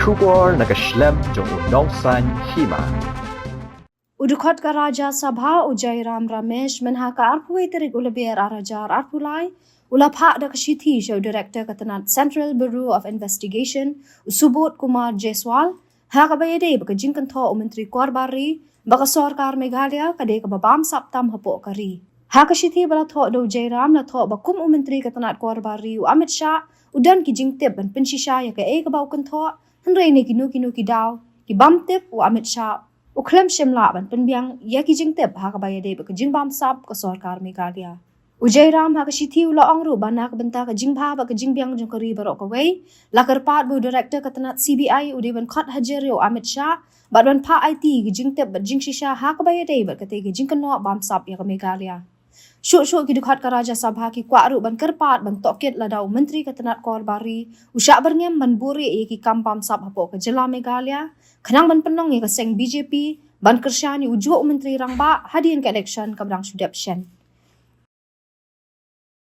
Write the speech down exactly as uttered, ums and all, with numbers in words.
Khubor na ka shlem jong u Nongsaiñ Hima. U dkhot ka Rajya Sabha u Jairam Ramesh mynha ka arphew tarik u Lber ar hajar arphew lai u la phah da ka shithi sha u Director ka tnat Central Bureau of Investigation u Subodh Kumar Jaiswal ha kaba ïadei bad ka jingkynthoh u Myntri Korbar Ri ba ka sorkar Meghalaya ka dei kaba bamsap tam hapoh ka ri. Ha ka shithi ba la thoh da u Jairam la thoh ba kum u Myntri ka tnat Korbar Ri u Amit Shah u don ki jingtip ban pynshisha ïa kaei kaba u kynthoh, hynrei ne kino kino ki daw ki bym tip u Amit Shah u khlem shym lah ban pynbiang ïa ki jingtip ha kaba ïadei bad ka jingbamsap ka sorkar Meghalaya. U Jairam ha ka shithi u la ong ruh ba na ka bynta ka jingbha bad ka jingbiang jong ka ri baroh kawei, la kyrpad ba u Director ka tnat C B I u dei ban khot hajir ïa u Amit Shah bad ban phah aiti ki jingtip bad jingshisha ha kaba ïadei bad katei ka jingkynnoh bamsap ïa ka Meghalaya. Shuh shuh ki dkhot ka Rajya Sabha ki kwah ruh ban kyrpad ban tohkit lada u Myntri ka tnat Korbar Ri u shah byrngem ban buhrieh ïa ki kam bamsap hapoh ka jylla Meghalaya khnang ban pynlong ïa ka seng B J P ban kyrshan ïa u juh u Myntri Rangbah hadien ka election kaba dang shu dep shen.